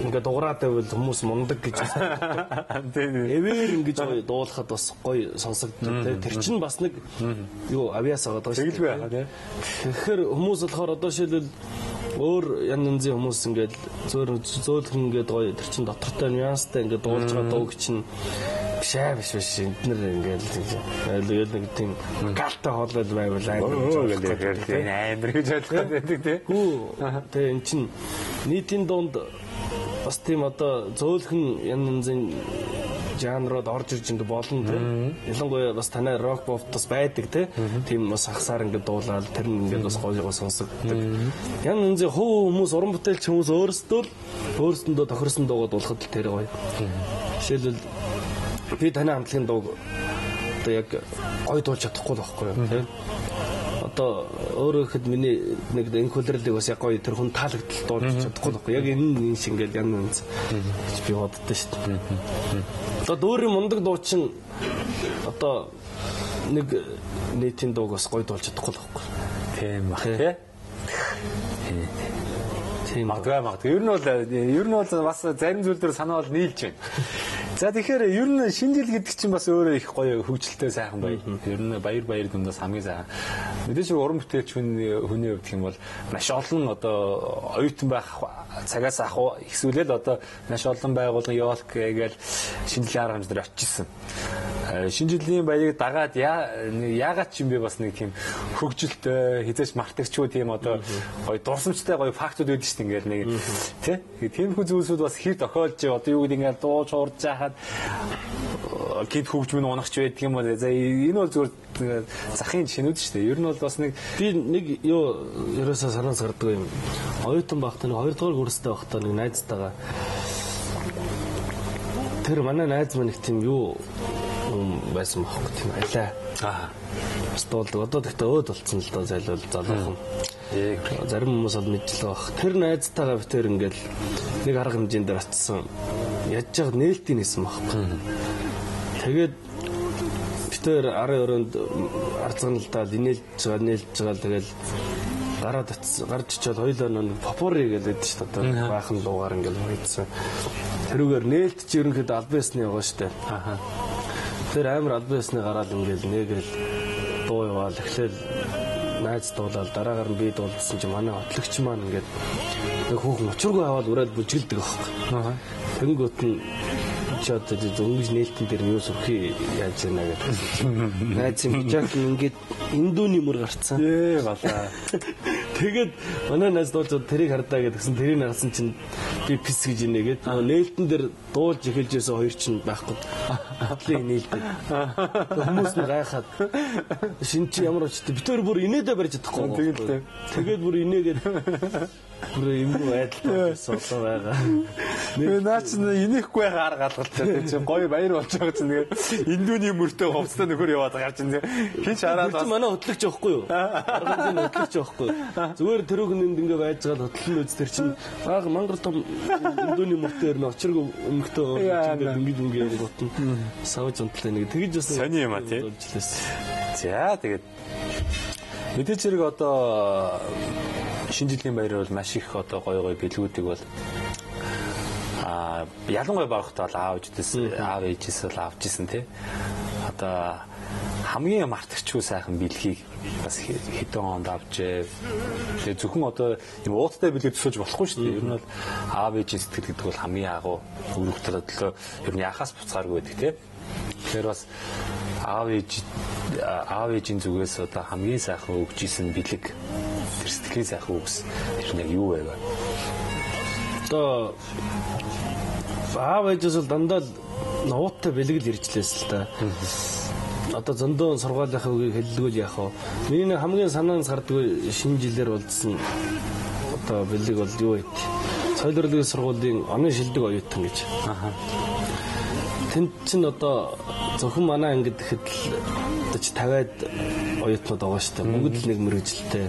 ингээд дуграад байвал хүмүүс мундаг гэж байна. Эвэр ингэж гоё дуулахад бас гоё сонсогддог тий. Тэр чинь бас нэг юу авиас байгаа даа шүү дээ. Тэгэхээр хүмүүс болохоор одоо жишээлбэл өөр янз янзын хүмүүс ингээд зөөлхөн ингээд гоё тэр чин дотортой нюанстай ингээд дуулж байгаа дууг чинь биш биш эднэр ингээд л нэг тийм галтай хоолой байвал амар гэж ойлгох байдаг тий. Хүү тэгээ эн чин нийтийн дунд бас тийм одоо зөөлхөн янз янзын жанрууд орж ирж ингээ болно тий. Ялангуяа бас танай рок pop бас байдаг тий. Тийм бас хагасаар ингээ дуулаад тэр нь ингээ бас гоё гоё сонсогддог. Янз янзын хүмүүс уран бүтээлч хүмүүс өөрсдөө л өөрсөндөө тохирсон дуугаа дуулахад л тэр гоё. Жишээлбэл би танай хамтлагийн дууг одоо яг гоё дуулж чадахгүй л байхгүй юу тий. Одоо өөрөө ихэд миний нэг энэ хөлөрлийг бас яг гоё тэр хүн таалагдтал дуулж чадахгүй л байхгүй. Яг энэ шиг ингээл янз янз гэж би боддоо шүү дээ. Одоо дүүрийн мундаг дуучин одоо нэг нийтийн дууг бас гоё дуулж чадахгүй л байхгүй. Тийм бах тий. Тийм магадгүй. Ер нь бол бас зарим зүйл дээр санаа бол нийлж байна. За тэгэхээр ер нь шинэ жил гэдэг чинь бас өөрөө их гоё хөгжилтэй сайхан баяр. Ер нь баяр дундаас хамгийн сайхан. Мэдээж уран бүтээлч хүний хувьд гэх юм бол маш олон одоо оюутан байх цагаас ах ихсүүлэл одоо маш олон байгууллага ёлк гээл шинэ жилийн арга хэмжээ дээр очижсэн. Шинэ жилийн баярыг дагаад яагаад ч юм бэ бас нэг тийм хөгжилтэй хизээч мартагчгүй тийм одоо гоё дурсамжтай гоё фактууд байдаг шүү дээ ингээл нэг тий. Тиймэрхүү зүйлсүүд бас хэр тохиолж одоо юу гэдэг ингээл дууж хурж жахад гид хөгжмөн унахч байдаг юм бол за энэ бол зүгээр захын жишээнүүд шүү дээ. Ер нь бол бас нэг би нэг юу ерөөсөө санаас гардаг юм. Оюутан байхдаа нэг 2 дугаар курстэй байхдаа нэг найзтайгаа тэр манай найз маань нэг тийм юу байсан байхгүй тийм алай. Аа. Бас дуулдаг. Одоо тэгтээ өөд болцсон л доо зайлвал залуухан. Зарим хүмүүс бол мэдчихлээ бах. Тэр найзтайгаа би тэр ингээл нэг арга хэмжээнд дээр очсон. Ядж байгаа нээлтийг нээсэн байхгүй. Тэгээд би тэр арын өрөөнд арцганалдаад инээлж байгаа тэгэл гараад очсон. Гарч очиод хоёулаа нэг попори гэдэг байдаг шүү дээ. Одоо баахан луугаар ингээл хийдсэн. Тэрүүгээр нээлт чи ерөнхийдөө албан ёсны байгаа шүү дээ. Аа. Тэр амар албан ёсны гараал ингээл нэгээл дуу яваал эхлээл найз дуулаад дараагаар нь би дуулсан чи манай хотлогч маань ингээд нэг хүүхэн учиргүй аваад ураал бүжгэлдэг байхгүй. Аа. Тэнгүүт нь чи одоо өнгөж нээлтэн дээр нь юу сүрхий яаж яана гэдэг. Найзын бижак ингээд эндүүний мөр гарцсан. Ээ балаа. Тэгээд манай найз дуулж тэрийг хардаа гэдгсэн тэрийг харсан чинь би пис гэж инээгээд нээлтэн дээр дуулж эхэлж байсан хоёр чинь байхгүй. Хотлын нээлтээ. Хүмүүс нь гайхаад шин чи ямар очтой би тэр бүр инээдээ барьж чадахгүй. Тэгэл. Тэгээд бүр инээгээд бүр юмгүй байдалтай байсан одоо байгаа. Тэгээ наа чи инехгүй байгаа арга алгалтай тийм чи гоё баяр болж байгаа чинь тэгээ эндүүний мөртөө хувцастай нөхөр яваад гарч ин хин ч хараад бас манай хөтлөгч байхгүй юу? Арга хэмжээний хөтлөгч байхгүй юу? Зүгээр тэрүүг нэнд ингээ байж байгаа л хөтлөн үз тэр чинь баг мангар том эндүүний мөртөө ирнэ очиргүй өмгтөө ингээд ингэж ингэ явгот нь савж унтлаа нэг тэгэж бас сони юм а тий. За тэгээд мэдээч хэрэг одоо шинэ жилийн баяраар бол маш их одоо гоё гоё бэлгүүдийг бол ялангуяа багт бол аав ээжээс бол авч исэн тий. Одоо хамгийн мартагчгүй сайхан бэлгийг бас хэдэн онд авчээ. Тэгээ зөвхөн одоо юм ууттай бэлэг төсөөлж болохгүй шүү дээ. Ер нь бол аав ээжийн сэтгэл гэдэг бол хамгийн агуу өргөтөл төлөө ер нь яхаас буцааргүй байдаг тий. Тэгэхээр бас аав ээжийн зүгээс одоо хамгийн сайхан өгч исэн бэлэг тэр сэтгэлийн сайхан үгс тэр нь яг юу байв? Одоо аав ээжээс бол дандаа л нууттай бэлэг л ирж лээс л та. Одоо зөндөө сургуулийнхаа үгийг хэллэгүүл яах вэ? Миний хамгийн санаанд сардгүй шинэ жилээр болдсон одоо бэлэг бол юу вэ? Соёл урлагийн сургуулийн оны шилдэг оюутан гэж. Аа. Тэнд чинь одоо зөвхөн манай ангид гэхэд л одоо чи 50-аад оюутнууд байгаа шүү дээ. Бүгд л нэг мэргэжилтэй.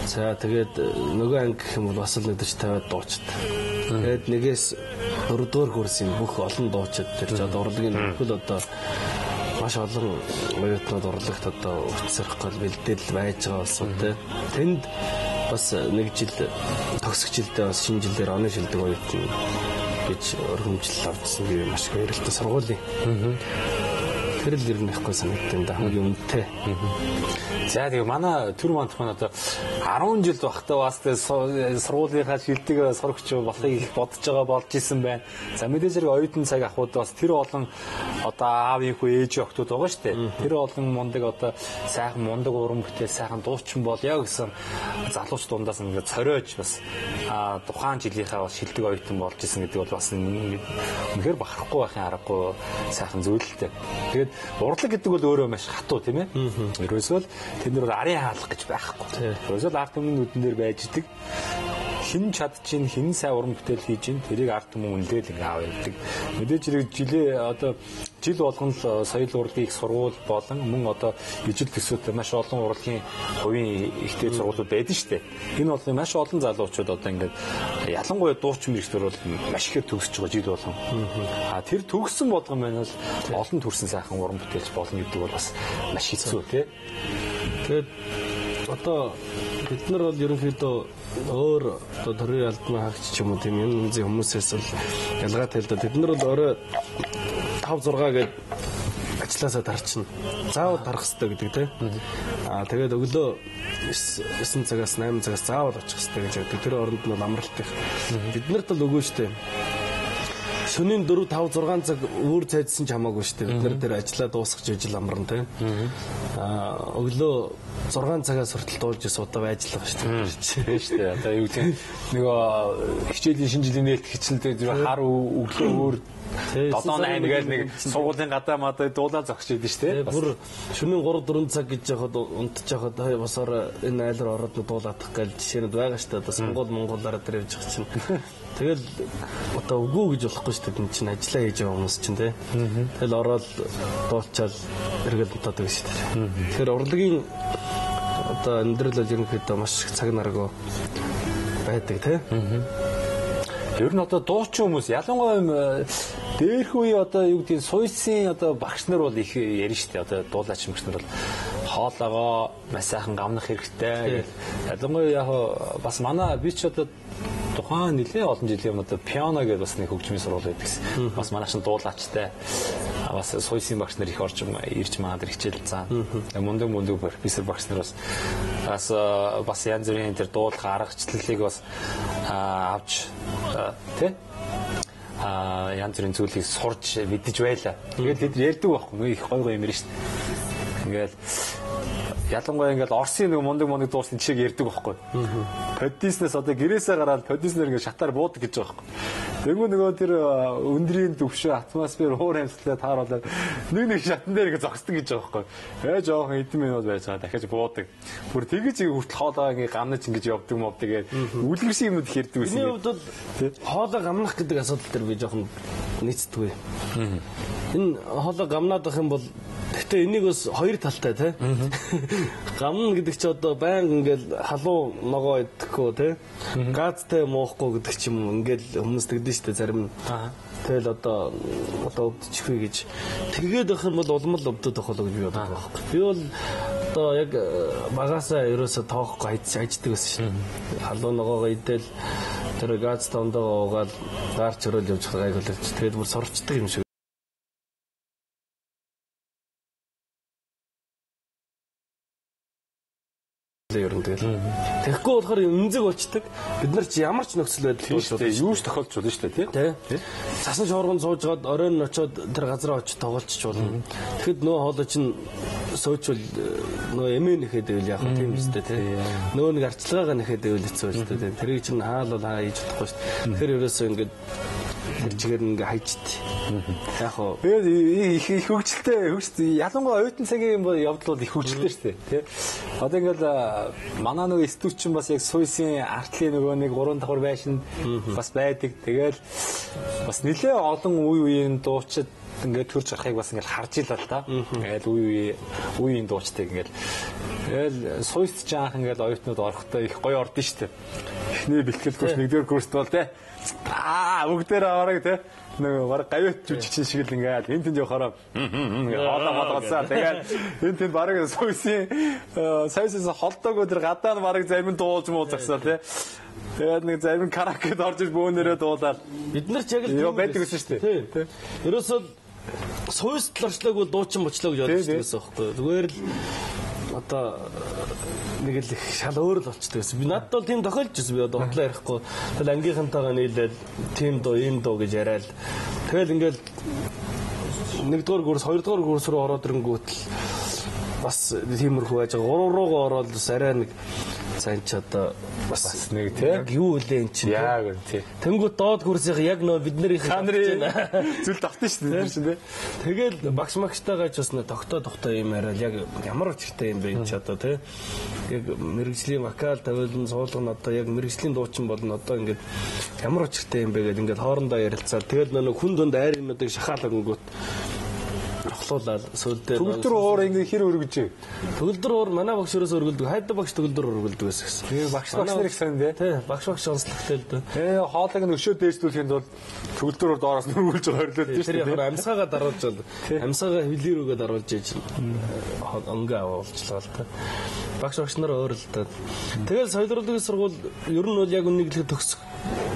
За тэгээд нөгөө анги гэх юм бол бас л нэг 40-50-аад дуучид. Тэгээд нэгээс 4-р курсын бүх олон дуучид тэр ч одоо урлагийн бүхэл одоо маш олон оюутнууд урлагт одоо уцсарах гол бэлдээл байж байгаа болсон тий. Тэнд Бас нэг жил төгсөх жилдээ бас шинэ жилээр оны шилдэг оюутан гэж өргөмжлөл авчихсан. Би маш их баярлалтай сургуулийн. Тэр л ер нь ихгүй санагдсан да, хамгийн үнэтэй. За тэгээ манай төр мандах маань одоо 10 жил багтаа бас сургуулийнхаа шилдэг сурагч болохыг их бодож байгаа болж исэн байна. За мэдээж хэрэг оюутан цаг авахуд бас тэр олон одоо аавын хүү ээжийн охтууд байгаа шүү дээ. Тэр олон мундаг одоо сайхан мундаг уран бүтээл сайхан дуучин болёо гэсэн залууч дундаас ингээд цориож бас тухайн жилийнхаа бас шилдэг оюутан болж исэн гэдэг бол бас үнэхээр бахархгүй байхын аргагүй сайхан зүйл л дээ. Тэгээд урлаг гэдэг бол өөрөө маш хатуу тийм ээ. Ерөөсөө л тэд нар бол арын хаалга гэж байхгүй. Ерөөсөө л ард түмний нүдэн дээр байж идэг. Хэн чадчихин, хэн сайн уран бүтээл хийж ин тэрийг ард түмэн үнэлээл ингээ аваа явдаг. Мэдээж хэрэг жилээ одоо жил болгон л соёл урлагийн их сургууль болон мөн одоо ижил төсөөтэй маш олон урлагийн хувийн ихтэй сургуулиуд байдаг шүү дээ. Энэ болгон маш олон залуучууд одоо ингээд ялангуяа дуучин мэргэжлэр бол маш ихээр төгсөж байгаа жил болгон. А тэр төгссөн болгон байна бол олон төрсэн сайхан уран бүтээлч болно гэдэг бол бас маш хэцүү тий. Тэгээд одоо бид нар бол ерөнхийдөө өөр одоо төрийн албаны хаагч ч юм уу тийм юм янзын хүмүүсээс л ялгаатай л да. Тэд нар бол орой 5 6 гээд ажилласаа тарчна. Заавал тарах хэрэгтэй гэдэг тийм. Аа тэгээд өглөө 9 цагаас 8 цагаас заавал очих хэрэгтэй гэж ярьдаг. Тэр оронд нь бол амралт их. Бид нарт бол үгүй шүү дээ. Шөнийн 4 5 6 цаг өөр цайдсан ч хамаагүй шүү дээ. Бид нар тэр ажиллаа дуусгах жижиг амарна тийм. Аа өглөө 6 цагаас хүртэл дуулж судаа байж л байгаа шүү дээ. Тийм шүү дээ. Одоо юу гэдэг нөгөө хичээлийн шинэ жилийн нээлт хичээлдээ зөв хар өглөө өөр 7 8 гээл нэг сургуулийн гадаа мадаа дуулаа зогсож идэв шүү дээ. Бүр шөнийн 3 4 цаг гэж яхад унтж яхад басаар энэ айл руу ороод дуулаадах гээл жишээнүүд байгаа шүү дээ. Одоо сонгуул монголаараа тэр явж байгаа чинь. Тэгэл одоо үгүй гэж болохгүй шүү дээ. Энд чинь ажиллаа хийж байгаа хүмүүс чинь тий. Тэгэл ороод дуулчаал эргэл унтаад байгаа шүү дээ. Тэгэхээр урлагийн одоо амьдрал бол ерөнхийдөө маш их цаг наргүй байдаг тий. Ер нь одоо дуучин хүмүүс ялангуяа дээрх үе одоо юу гэдгийг суйсын одоо багш нар бол их ярина шүү дээ. Одоо дуулаач багш нар бол хоолоогоо маш сайхан гамнах хэрэгтэй гэл. Ялангуяа яг бас манай би ч одоо тухайн нэлээд олон жилийн өмнө одоо пиано гэдэг бас нэг хөгжмийн сургууль байдаг гэсэн. Бас манай шин дуулаачтай бас суйсын багш нар их орж ирж маад хичээл заана. Мундаг мундаг профессор багш нар бас бас янз бүрийн тэр дуулах аргачлалыг бас авч тий янз бүрийн зүйлийг сурч мэдэж байлаа. Тэгээд тэд ярьдаг байхгүй их гой гой юм ярьж шүү дээ. Ингээл ялангуяа ингээл Оросын нэг мундаг мундаг дуусын жишээг ярьдаг байхгүй. Поддиснес одоо гэрээсээ гараад поддиснер ингээд шатаар буудаг гэж байгаа байхгүй. Тэнгүү нөгөө тэр өндрийн төвшөө атмосфер уур амьсгалаа тааруулаад нэг нэг шатан дээр ингээд зогсдог гэж байгаа байхгүй. Ээ жоохон хэдэн минут байж байгаа дахиад буудаг. Бүр тэгэж хүртэл хоолоо ингээд гамнаж ингэж явдаг мовдаг гээд үлгэр шиг юмнууд их ярьдаг байсан. Миний хувьд бол хоолоо гамнах гэдэг асуудал дээр би жоохон нийцдэггүй. Энэ хоолоо гамнаад байх юм бол гэхдээ энийг бас хоёр талтай тий. Гамна гэдэг чи одоо байнга ингээл халуун ногоо идэхгүй тий. Газтай муухгүй гэдэг ч юм уу ингээл хүмүүс тэгдэж штэ зарим. Тэгэл одоо өвдчихвээ гэж. Тэгээд байх юм бол улам л өвдөд байх болоо гэж би боддог байхгүй. Би бол одоо яг багасаа ерөөсө тоохгүй хайждаг байсан шин. Халуун ногоогоо идэл тэр газтай ондоогоо уугаад гар чөрөөл явж байгаа гайг болж. Тэгээд бүр сорчдаг юм шиг. Ер нь тэгэл. Тэгэхгүй болохоор эмзэг болчдөг. Бид нар чи ямар ч нөхцөл байдал шүү дээ. Юу ч тохиолдож болно шүү дээ, тий. Цасан шуурганд суужгаад оройн очоод тэр газараа очиж тоглолцож болно. Тэгэхэд нөгөө хоолой чинь сөөчвөл нөгөө эмээ нэхэд байвал яах вэ тийм үстэй тий. Нөгөө нэг арчилгаагаа нэхэд байвал хэцүү шүү дээ. Тэрийг чинь хаал бол хаа хийж чадахгүй шүү дээ. Тэгэхээр ерөөсөө ингээд тэр чигээр ингээ хайчт. Яг хоо. Тэгээд их хөгжилтэй хөгжил ялангуяа оюутан цагийн явдал бол их хөгжилтэй шүү дээ, тий. Одоо ингээл манай нөгөө студ чинь бас яг суйсын артлын нөгөө нэг 3 давхар байшин бас байдаг. Тэгэл бас нэлээ олон үе үеийн дуучид ингээд төрж гарахыг бас ингээд харж илаа л та. Ингээл үе үеийн дуучдыг ингээд тэгэл суйс ч анх ингээд оюутнууд орохдоо их гоё ордон шүү дээ. Эхний бэлтгэл курс, нэгдүгээр курст бол тий. Аа бүгдээр аваарай тий. Нэг бараг гавьяат жүжигчин шиг л ингээд энэ тэнд явахаараа ингээд хоолоо молгоцоо. Тэгээд энэ тэнд бараг сойсын сойсоос холдоогүй тэр гадаа нь бараг зарим нь дуулж муу загсаа тий. Тэгээд нэг зарим караокед орж ир бөөнөрөө дуулаад бид нар ч яг л тийм байдаг гэсэн шүү дээ. Тий. Ерөөсөө сойстл орчлоог бол дуучин бочлоо гэж боддог байсан байхгүй. Зүгээр л одоо нэг л их шал өөр л болчдөг байсан. Би надад бол тийм тохиолж байсан. Би одоо худлаа ярихгүй. Тэгэл ангийнхантайгаа нийлээд тийм дуу, ийм дуу гэж яриад. Тэгэл ингээл нэгдүгээр курс, хоёрдугаар курс руу ороод ирэнгүүт л бас тиймэрхүү байж байгаа. Гурав руугаа ороод бас арай нэг за энэ ч одоо бас нэг тий яг юу үлээ эн чинь. Яг тий. Тэнгүүт доод курсынх яг нөө бид нарийн зүйл тогтсон шүү дээ чинь тий. Тэгэл багш магштайгаа ч бас нэ тогтоо юм яриад яг ямар учиртай юм бэ энэ ч одоо тий. Яг мэрэгжлийн вокал тавиулн суулган одоо яг мэрэгжлийн дуучин болно одоо ингээд ямар учиртай юм бэ гэдээ ингээд хоорондоо ярилцаад тэгэл нөө хүн дунд айр юмнуудыг шахаалаа гингүүт рохлуулаад сүүлдээ төгөлдөр уур ингээ хэр өргөж. Төгөлдөр уур манай багш өрөөс өргөлдөг. Хайда багш төгөлдөр өргөлдөг байсан гэсэн. Тэгээ багш багш нар их сонь тий. Тий, багш багш онцлогтой л дээ. Тэгээ хоолойг нь өшөө дээшлүүлэхийн тулд төгөлдөр уур доороос нь өргөлж хорлоод тий. Тэр яг амьсгаагаа даруулж бол амьсгаагаа хөлий рүүгээ даруулж ээж өнгө авуулчлаа л та. Багш багш нар өөр л дээ. Тэгэл соёл урлагийн сургууль ер нь бол яг үнийг л төгсөх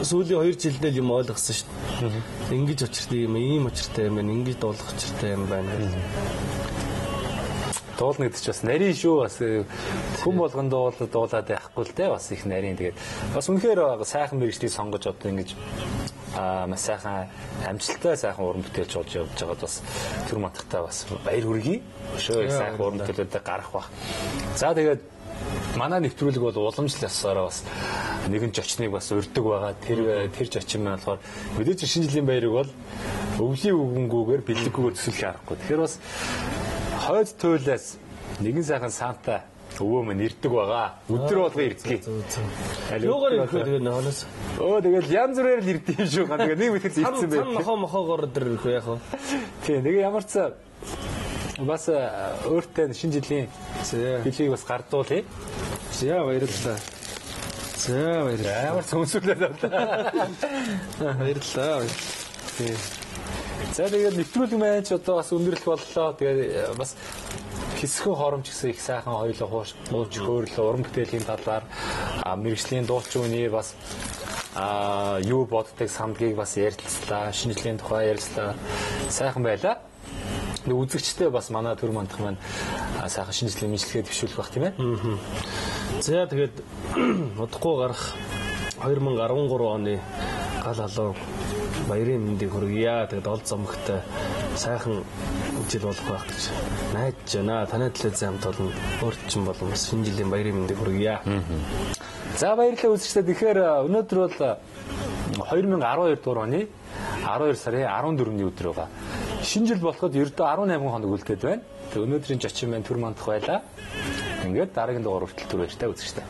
сүүлийн 2 жилдээ л юм ойлгосон шүү дээ. Ингэж учиртай юм, ийм учиртай юм байна, ингэж дуулах учиртай юм байна. Дуулна гэдэг чинь бас нарийн шүү, бас хүн болгон дуулаад байхгүй л те, бас их нарийн. Тэгээд бас үнэхээр сайхан мэргэжлийг сонгож одоо ингэж маш сайхан амжилттай сайхан уран бүтээлч болж явж байгаад бас төр мантахтай бас баяр хүргэе. Өшөө их сайхан уран бүтээлүүдээ гарах бах. За тэгээд манай нэвтрүүлэг бол уламжлал ёсоороо бас нэгэн жочныг бас урьдаг байгаа. Тэр жочин маань болохоор мэдээж шинэ жилийн баярыг бол өвлийн үгэнгүүгээр бэлэггүйгээр төсөөлөх аргагүй. Тэгэхээр бас хойд туйлаас нэгэн сайхан Санта өвөө мань ирдэг байгаа. Өдөр болго ирдэг. Юугаар ирэх вэ тэгээ нөхөнөөс? Өө тэгэл янз бүрээр л ирдэг юм шүү. Тэгээ нэг мэтгэл ирсэн байх. Сан мохо мохоогоор дэр ирэх үү яах вэ? Тий, нэг ямар ч бас өөртөө шинэ жилийн бэлгийг бас гардуулъя. За баярлалаа. За баярлалаа. Ямар ч өмсөглөө байна. Баярлалаа. Тий. За тэгээд нэвтрүүлэг маань ч одоо бас өндөрлөх боллоо. Тэгээд бас хэсхэн хоромч гэсэн их сайхан хоёулаа хууч хөөрлөө уран бүтээлийн талаар мэргэжлийн дуучин үний бас юу боддог сандгийг бас ярилцлаа. Шинэ жилийн тухай ярилцлаа. Сайхан байлаа. Үзэгчтэй бас манай төр мандах маань сайхан шинэ жилийн мэдлэгээ төвшүүлэх бах тийм ээ. За тэгээд удахгүй гарах 2013 оны гал халуун баярын мэндийг хүргье. Тэгээд ол зомгтой сайхан жил болох байх гэж найдаж байна. Танай телевизийн хамт олон өөрчин болон бас шинэ жилийн баярын мэндийг хүргье. За баярлалаа үзэгчдээ. Тэгэхээр өнөөдөр бол 2012 дугаар оны 12 сарын 14-ний өдөр байгаа. Шинэ жил болоход ердөө 18 хоног үлдээд байна. Тэгээ өнөөдрийн жочин маань төр мандах байлаа. Ингээд дараагийн дугаар хүртэл түр баяртай үзэгчдээ.